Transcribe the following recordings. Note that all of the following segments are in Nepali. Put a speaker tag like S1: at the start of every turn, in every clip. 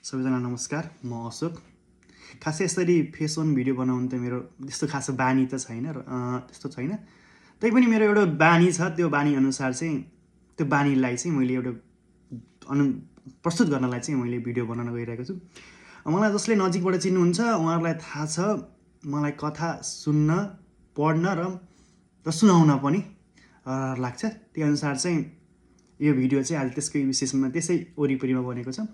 S1: सबैजना नमस्कार, म अशोक। खासै यसरी फेस ओन भिडियो बनाउनु त मेरो त्यस्तो खास बानी त छैन र त्यस्तो छैन। तैपनि मेरो एउटा बानी छ, त्यो बानी अनुसार चाहिँ त्यो बानीलाई चाहिँ मैले एउटा प्रस्तुत गर्नलाई चाहिँ मैले भिडियो बनाउन गइरहेको छु। मलाई जसले नजिकबाट चिन्नुहुन्छ उहाँहरूलाई थाहा छ, मलाई कथा सुन्न, पढ्न र सुनाउन पनि लाग्छ। त्यही अनुसार चाहिँ यो भिडियो चाहिँ आज त्यसकै विशेषमा त्यसै वरिपरिमा बनेको छ।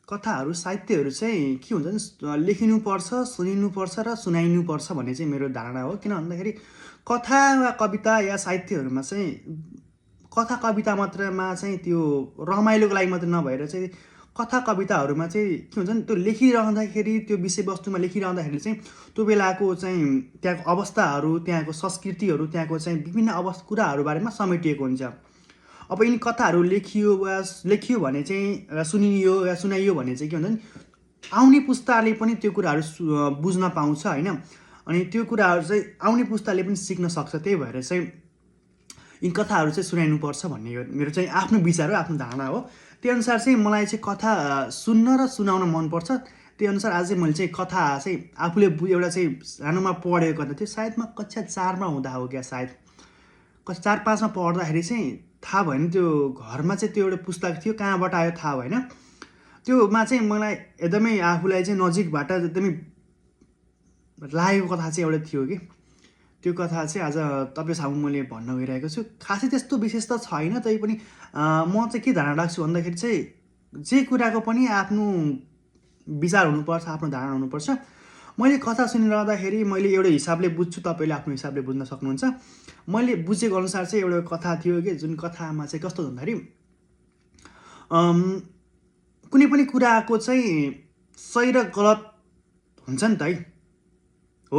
S1: कथाहरू साहित्यहरू चाहिँ के हुन्छ नि, लेखिनुपर्छ, सुनिनुपर्छ र सुनाइनुपर्छ भन्ने चाहिँ मेरो धारणा हो। किन भन्दाखेरि कथा वा कविता या साहित्यहरूमा चाहिँ कथा कविता मात्रमा चाहिँ त्यो रमाइलोको लागि मात्र नभएर चाहिँ कथा कविताहरूमा चाहिँ के हुन्छ नि, त्यो लेखिरहँदाखेरि त्यो विषयवस्तुमा लेखिरहँदाखेरि चाहिँ त्यो बेलाको चाहिँ त्यहाँको अवस्थाहरू, त्यहाँको संस्कृतिहरू, त्यहाँको चाहिँ विभिन्न कुराहरू बारेमा समेटिएको हुन्छ। अब यिनी कथाहरू लेखियो भने चाहिँ सुनियो या सुनाइयो भने चाहिँ के हुन्छ नि, आउने पुस्ताले पनि त्यो कुराहरू बुझ्न पाउँछ होइन। अनि त्यो कुराहरू चाहिँ आउने पुस्ताले पनि सिक्न सक्छ। त्यही भएर चाहिँ यी कथाहरू चाहिँ सुनाइनुपर्छ भन्ने मेरो चाहिँ आफ्नो विचार हो, आफ्नो धारणा हो। त्यही अनुसार चाहिँ मलाई चाहिँ कथा सुन्न र सुनाउन मनपर्छ। त्यही अनुसार आज चाहिँ मैले चाहिँ कथा चाहिँ आफूले एउटा चाहिँ सानोमा पढेको कथा थियो, सायद म कक्षा 4मा हुँदा हो क्या, सायद कक्षा 4-5मा पढ्दाखेरि चाहिँ थाहा भएन, त्यो घरमा चाहिँ त्यो एउटा पुस्तक थियो, कहाँबाट आयो थाहा भएन। त्योमा चाहिँ मलाई एकदमै आफूलाई चाहिँ नजिकबाट एकदमै लागेको कथा चाहिँ एउटा थियो कि त्यो कथा चाहिँ आज तपाईँ सामु मैले भन्न गइरहेको छु। खासै त्यस्तो विशेष त छैन, तैपनि म चाहिँ के धारणा राख्छु भन्दाखेरि चाहिँ जे कुराको पनि आफ्नो विचार हुनुपर्छ, आफ्नो धारणा हुनुपर्छ। मैले कथा सुनिरहँदाखेरि मैले एउटा हिसाबले बुझ्छु, तपाईँले आफ्नो हिसाबले बुझ्न सक्नुहुन्छ। मैले बुझेको अनुसार चाहिँ एउटा कथा थियो कि जुन कथामा चाहिँ कस्तो भन्दाखेरि कुनै पनि कुराको चाहिँ सही र गलत हुन्छ नि त है, हो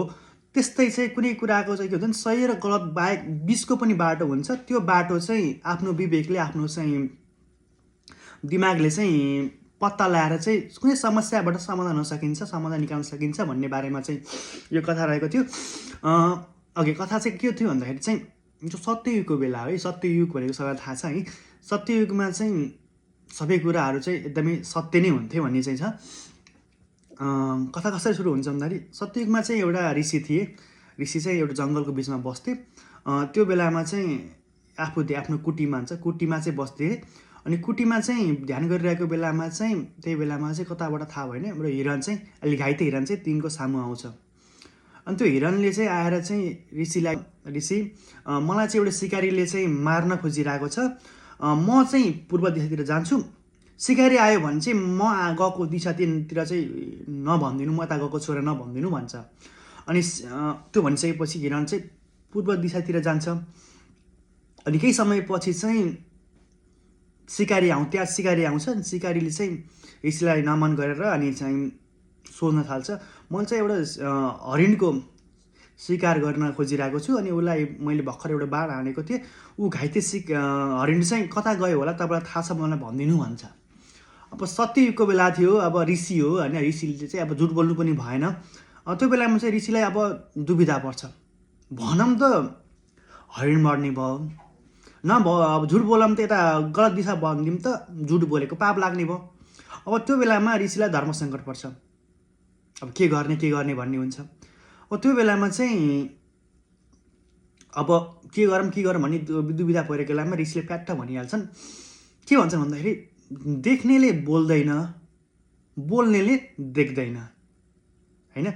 S1: त्यस्तै चाहिँ कुनै कुराको चाहिँ के हुन्छ नि, सही र गलत बाहेक बिचको पनि बाटो हुन्छ। त्यो बाटो चाहिँ आफ्नो विवेकले, आफ्नो चाहिँ दिमागले चाहिँ पत्ता लगाएर चाहिँ कुनै समस्याबाट समाधान हुन सकिन्छ, समाधान निकाल्न सकिन्छ भन्ने बारेमा चाहिँ यो कथा रहेको थियो। अघि कथा चाहिँ के थियो भन्दाखेरि चाहिँ जो सत्ययुगको बेला है, सत्ययुग भनेको सबैलाई थाहा छ है। सत्ययुगमा चाहिँ सबै कुराहरू चाहिँ एकदमै सत्य नै हुन्थ्यो भन्ने चाहिँ छ। कथा कसरी सुरु हुन्छ भन्दाखेरि सत्ययुगमा चाहिँ एउटा ऋषि थिए। ऋषि चाहिँ एउटा जङ्गलको बिचमा बस्थे। त्यो बेलामा चाहिँ आफ्नो कुटीमा चाहिँ बस्थे। अनि कुटीमा चाहिँ ध्यान गरिरहेको बेलामा चाहिँ त्यही बेलामा चाहिँ कताबाट थाहा भएन, एउटा हिरण चाहिँ अलिक घाइते हिरण चाहिँ तिनको सामु आउँछ। अनि त्यो हिरणले चाहिँ आएर चाहिँ ऋषि मलाई चाहिँ एउटा सिकारीले चाहिँ मार्न खोजिरहेको छ, म चाहिँ पूर्व दिशातिर जान्छु, सिकारी आयो भने चाहिँ म गएको दिशातिर चाहिँ नभनिदिनु, म यता गएको छोरा नभनिदिनु भन्छ। अनि त्यो भनिसकेपछि हिरण चाहिँ पूर्व दिशातिर जान्छ। अनि केही समयपछि चाहिँ सिकारी आउँछ। सिकारीले चाहिँ ऋषिलाई नमन गरेर अनि चाहिँ सोध्न थाल्छ, मैले चाहिँ एउटा हरिणको शिकार गर्न खोजिरहेको छु, अनि उसलाई मैले भर्खर एउटा बाण हानेको थिएँ, ऊ घाइते हरिण चाहिँ कता गयो होला, तपाईँलाई थाहा छ मलाई भनिदिनु भन्छ। अब सत्ययुगको बेला थियो, अब ऋषि हो होइन, ऋषिले चाहिँ अब झुट बोल्नु पनि भएन। त्यो बेलामा चाहिँ ऋषिलाई अब दुविधा पर्छ, भनौँ त हरिण मर्ने भयो, अब झुट बोलौँ त यता गलत दिशा भनिदिउँ त झुट बोलेको पाप लाग्ने भयो। अब त्यो बेलामा ऋषिलाई धर्म सङ्कट पर्छ, अब के गर्ने भन्ने हुन्छ। अब त्यो बेलामा चाहिँ अब के गरौँ भन्ने दुविधा परेको बेलामा ऋषिले प्याट्ट भनिहाल्छन्। के भन्छन् भन्दाखेरि देख्नेले बोल्दैन, बोल्नेले देख्दैन होइन।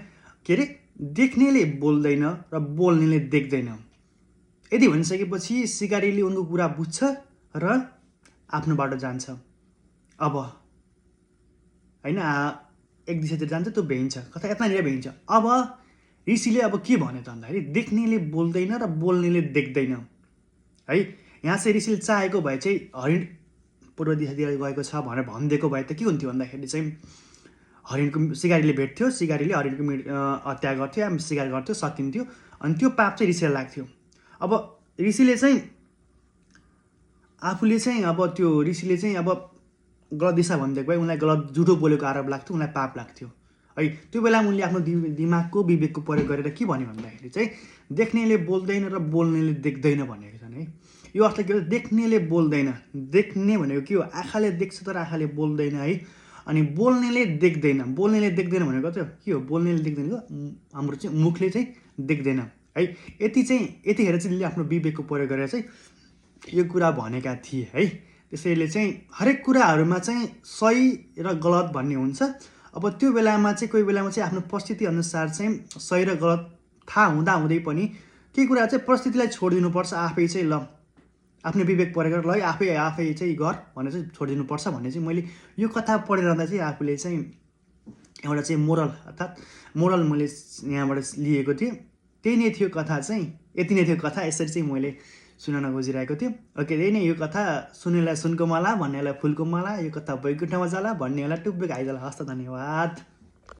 S1: के अरे, देख्नेले बोल्दैन र बोल्नेले देख्दैन। यदि भनिसकेपछि सिकारीले उनको कुरा बुझ्छ र आफ्नो बाटो जान्छ। अब होइन, एक दिशातिर जान्छ, त्यो भ्याइन्छ, कथा यतानिर भ्याइन्छ। अब ऋषिले अब के भन्यो त भन्दाखेरि देख्नेले बोल्दैन र बोल्नेले देख्दैन है। यहाँ चाहिँ ऋषिले चाहेको भए चाहिँ हरिण पूर्व दिशातिर गएको छ भनेर भनिदिएको भए त के हुन्थ्यो भन्दाखेरि चाहिँ हरिणको सिकारीले भेट्थ्यो, सिकारीले हरिणको हत्या गर्थ्यो, शिकार गर्थ्यो, सकिन्थ्यो, अनि त्यो पाप चाहिँ ऋषिलाई लाग्थ्यो। अब ऋषिले चाहिँ अब गलत दिशा भनिदिएको भए उनलाई गलत झुटो बोलेको आरोप लाग्थ्यो, उनलाई पाप लाग्थ्यो है। त्यो बेलामा उनले आफ्नो दिमागको विवेकको प्रयोग गरेर के भन्यो भन्दाखेरि चाहिँ देख्नेले बोल्दैन र बोल्नेले देख्दैन भनेको छन् है। यो अर्थ के हो, देख्नेले बोल्दैन, देख्ने भनेको के हो, आँखाले देख्छ तर आँखाले बोल्दैन है। अनि बोल्नेले देख्दैन भनेको चाहिँ के हो? बोल्नेले देख्दैनको हाम्रो चाहिँ मुखले चाहिँ देख्दैन है। यतिखेर चाहिँ उसले आफ्नो विवेकको प्रयोग गरेर चाहिँ यो कुरा भनेका थिए है। त्यसैले चाहिँ हरेक कुराहरूमा चाहिँ सही र गलत भन्ने हुन्छ। अब त्यो बेलामा चाहिँ कोही बेलामा चाहिँ आफ्नो परिस्थिति अनुसार चाहिँ सही र गलत थाहा हुँदै पनि केही कुरा चाहिँ परिस्थितिलाई छोडिदिनुपर्छ। आफै चाहिँ ल आफ्नो विवेक प्रयोग गरेर ल आफै चाहिँ गर भनेर चाहिँ छोडिदिनुपर्छ भन्ने चाहिँ मैले यो कथा पढिरहँदा चाहिँ आफूले चाहिँ एउटा चाहिँ मोरल अर्थात् मोरल मैले यहाँबाट लिएको थिएँ। त्यही नै थियो कथा चाहिँ, यति नै थियो कथा। यसरी चाहिँ मैले सुनाउन खोजिरहेको थिएँ। ओके, यही नै यो कथा। सुन्नेलाई सुनको माला, भन्नेलाई फुलको माला। यो कथा बैकुण्ठमा जाला, भन्नेलाई टुप्पीको आइजाला। हस्त, धन्यवाद।